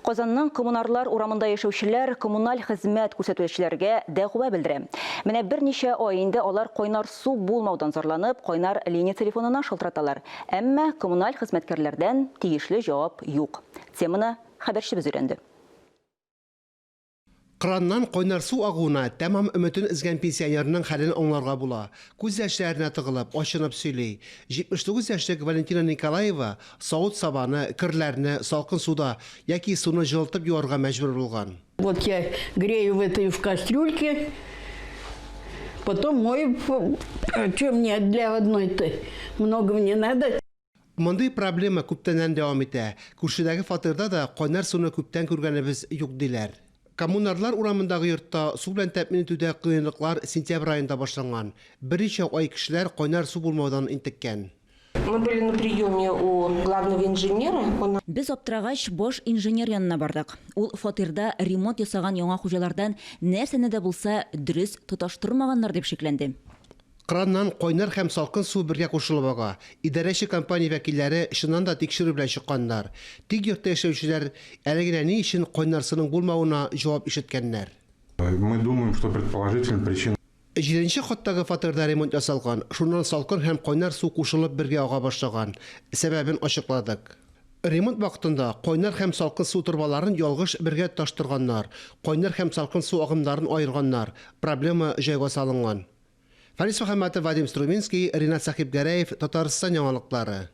Казанның Коммунарлар урамында яшәүчеләр коммуналь хезмәт күрсәтүчеләргә дәгъва белдерә. Менә берничә ай инде алар кайнар су булмаудан зарланып, кайнар линия телефонына шалтыраталар. Әмма коммуналь хезмәткәрләрдән тиешле җавап юк. Теманы хәбәрчебез өйрәнде. Краннан кайнар су агуына тәмам өметен өзгән пенсионерның хәлен аңларга була. Күз яшьләренә тыгылып, ачынып сөйли. 79 яшьлек Валентина Николаева савыт-сабаны, керләрне салкын суда яки суны җылытып юарга мәҗбүр булган. Вот я грею в этой в кастрюльке, потом мою, а чё мне для одной-то, много мне надо. Мондый проблема күптәннән дәвам итә. Күршедәге фатирда да кайнар суны күптән күргәнебез юк, диләр. Коммунарлар урамындагы йортта су белән тәэмин итүдә кыенлыклар сентябрь аенда башланган. Берничә ай кешеләр кайнар су булмаудан интеккән. Мы были на приеме у главного инженера, он. Без аптырагач, баш инженер янына бардык. Ул фатирда ремонт ясаган яңа хуҗалардан нәрсәне дә булса дөрес тоташтырмаганнар дип шикләнде. Краннан кайнар һәм салкын су бергә кушылып ага. Идарәче компания вәкилләре чыннан да тикшерү белән чыкканнар. Тик йортта яшәүчеләр әле генә ни өчен кайнар суның булмавына җавап ишеткәннәр. Мы думаем, что предположительно причина. Җиденче каттагы фатирда ремонт ясалган, шуннан салкын һәм кайнар су кушылып бергә ага башлаган. Сәбәбен ачыкладык. Ремонт вакытында кайнар һәм салкын су торбаларын ялгыш бергә тоташтырганнар, кайнар һәм салкын су агымнарын аерганнар, проблема җайга салынган. Фәнис Мөхәммәтов, Вадим Струминский, Ринат Сәхибгәрәев, Татарстан яңалыклары.